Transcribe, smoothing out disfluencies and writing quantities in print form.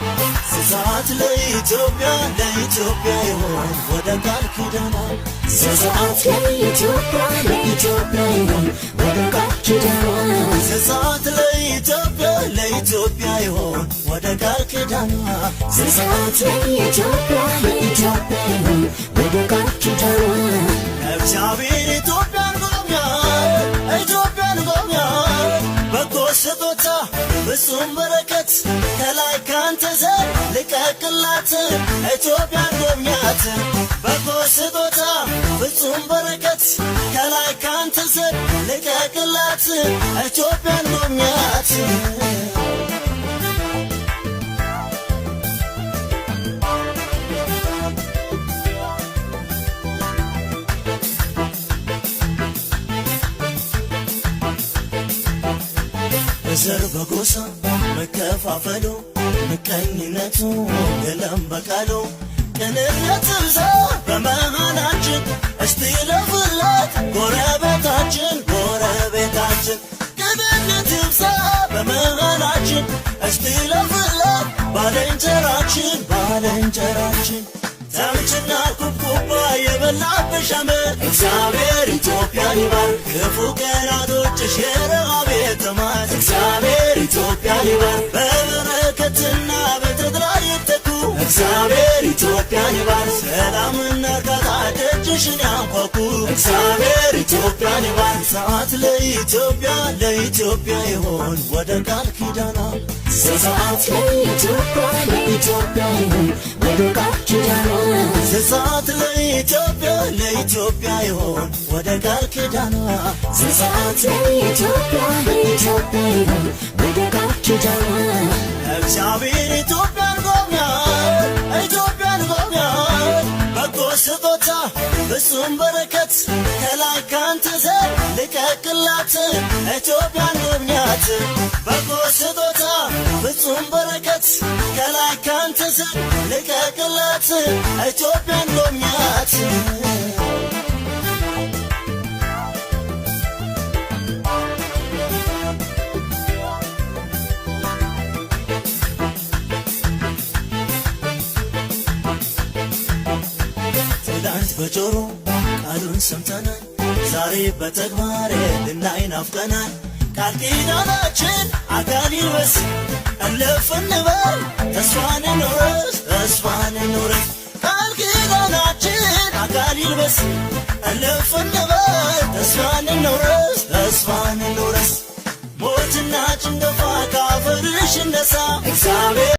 ዘጸአት ለኢትዮጵያ፣ ለኢትዮጵያ ይሆን ወደ ቃል ኪዳኗ። ዘጸአት ለኢትዮጵያ፣ ለኢትዮጵያ ይሁን ወደ ቃል ኪዳኗ። ዘጸአት ለኢትዮጵያ፣ ለኢትዮጵያ ይሆን ወደ ቃል ኪዳኗ። ዘጸአት ለኢትዮጵያ፣ ለኢትዮጵያ ይሁን ወደ ቃል ኪዳኗ። እግዚአብሔር ኢትዮጵያን ጎብኛት፣ ኢትዮጵያን ጎብኛት። በጎ ስጦታ፣ ፍጹም በረከት ከላይ ካንተ ዘንድ ልቀቅላት፣ ኢትዮጵያን ጎብኛት። በጎ ስጦታ፣ ፍጹም በረከት ከላይ ካንተ ዘንድ ልቀቅላት፣ ኢትዮጵያን ጎብኛት። በዘር በጎሳ መከፋፈሉ፣ ምቀኝነቱ የለም በቃሉ። ቅንነት ብዛ በመሃላችን፣ እስቲ ለፍላት ጎረቤታችን፣ ጎረቤታችን። ቅንነት ይብዛ በመሃላችን፣ እስቲ ለፍላት ባልንጀራችን፣ ባልንጀራችን። ተምችና ኩብኩባ የበላብሽ አመድ፣ እግዚአብሔር ኢትዮጵያን ይባርክ። ክፉ ቀናቶችሽ የረሃብ የተማት፣ እግዚአብሔር ኢትዮጵያን ይባርክ። በበረከትና በተድላ ይተኩ፣ እግዚአብሔር ኢትዮጵያን ይባርክ። ሰላምና እርካታ ደጅሽን ያንኳኩ፣ እግዚአብሔር ኢትዮጵያን ይባርክ። ሰዓት ለኢትዮጵያ፣ ለኢትዮጵያ ይሆን ወደ ቃል ኪዳኗ። ዘጸአት ለኢትዮጵያ፣ ለኢትዮጵያ ይሁን ወደ ቃል ኪዳኗ። ዘጸአት ለኢትዮጵያ፣ ለኢትዮጵያ ይሆን ወደ ቃል ኪዳኗ። ዘጸአት ለኢትዮጵያ፣ ለኢትዮጵያ ይሁን ወደ ቃል ኪዳኗ። እግዚአብሔር ኢትዮጵያን ጎብኛት፣ ኢትዮጵያን ጎብኛት። በጎ ስጦታ፣ ፍጹም በረከት ከላይ ካንተ ዘንድ ልቀቅላት፣ ኢትዮጵያን ጎብኛት። በጎ ስጦታ፣ ፍጹም በረከት ከላይ ካንተ ዘንድ ልቀቅላት፣ ኢትዮጵያን ጎብኛት። ትላንት በጆሮ ቃሉን ሰምተናል፣ ዛሬ በተግባር ልናይ ናፍቀናል። ቃል ኪዳናችን አካል ይልበስ፣ እልፍ እንበል፣ ተስፋን እንውረስ፣ ተስፋን እንውረስ። ቃል ኪዳናችን አካል ይልበስ፣ እልፍ እንበል፣ ተስፋን እንውረስ፣ ተስፋን እንውረስ። ሞትና ጭንገፋ ካፈርሽ ይነሳ፣ እግዚአብሔር